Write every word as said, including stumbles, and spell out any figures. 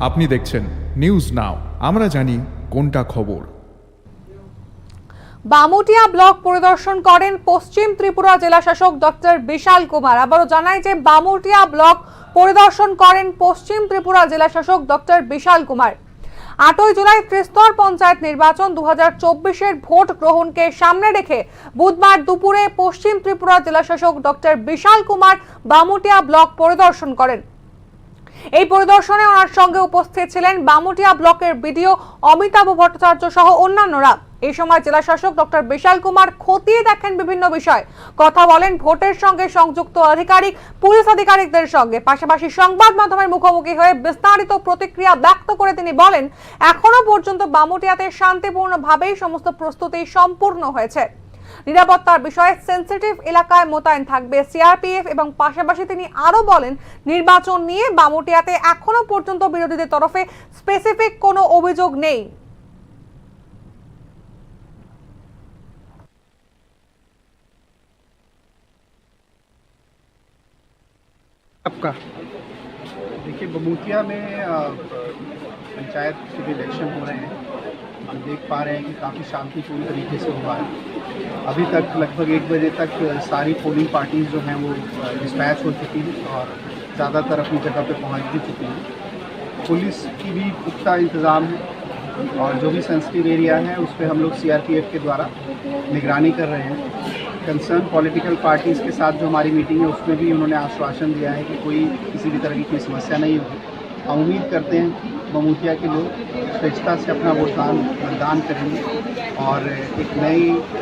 আপনি দেখছেন news now, আমরা জানি কোনটা খবর। বামুটিয়া ব্লক পরিদর্শন করেন পশ্চিম ত্রিপুরা জেলা শাসক ডক্টর বিশাল কুমার। আবারও জানাই যে বামুটিয়া ব্লক পরিদর্শন করেন পশ্চিম ত্রিপুরা জেলা শাসক ডক্টর বিশাল কুমার। আটই জুলাই ত্রিস্তর পঞ্চায়েত নির্বাচন দু হাজার চব্বিশের ভোট গ্রহণকে সামনে রেখে বুধবার দুপুরে পশ্চিম ত্রিপুরা জেলা শাসক ডক্টর বিশাল কুমার বামুটিয়া ব্লক পরিদর্শন করেন। এই পরিদর্শনে ওনার সঙ্গে উপস্থিত ছিলেন বামুটিয়া ব্লকের বিডিও অমিতাভ ভট্টাচার্য সহ অন্যান্যরা। এই সময় জেলা শাসক ডক্টর বিশাল কুমার খতিয়ে দেখেন বিভিন্ন বিষয়, কথা বলেন ভোটের সঙ্গে সংযুক্ত আধিকারিক, পুলিশ আধিকারিকদের সঙ্গে, পাশাপাশি সংবাদ মাধ্যমের মুখোমুখি হয়ে বিস্তারিত প্রতিক্রিয়া ব্যক্ত করে তিনি বলেন, এখনো পর্যন্ত বামুটিয়াতে শান্তিপূর্ণভাবেই সমস্ত প্রস্তুতি সম্পূর্ণ হয়েছে। নিরাপত্তার বিষয়ে সেনসিটিভ এলাকায় মোতায়েন থাকবে সিআরপিএফ এবং পাশাপাশি তিনি আরও বলেন, নির্বাচন নিয়ে বামুটিয়াতে এখনো পর্যন্ত বিরোধীদের তরফে স্পেসিফিক কোনো অভিযোগ নেই। आपका। देखिए, बमूतिया में, अ, पंचायत के भी इलेक्शन हो रहे हैं। हम देख पा रहे हैं कि काफ़ी शांतिपूर्ण तरीके से हुआ है। अभी तक लगभग एक बजे तक सारी पोलिंग पार्टीज जो हैं, वो, अ, डिस्पैच हो चुकी हैं और ज़्यादातर अपनी जगह पे पहुंच भी चुकी हैं। पुलिस की भी पुख्ता इंतज़ाम है और जो भी सेंसिटिव एरिया है, उस पे हम लोग सीआरपीएफ के द्वारा निगरानी कर रहे हैं। कंसर्न पॉलिटिकल पार्टीज के साथ जो हमारी मीटिंग है, उसमें भी उन्होंने आश्वासन दिया है कि कोई किसी भी तरह की कोई समस्या नहीं होगी। हम उम्मीद करते हैं कि बमूतिया के लोग स्वेच्छा से अपना वोट दान, मतदान करेंगे और एक नई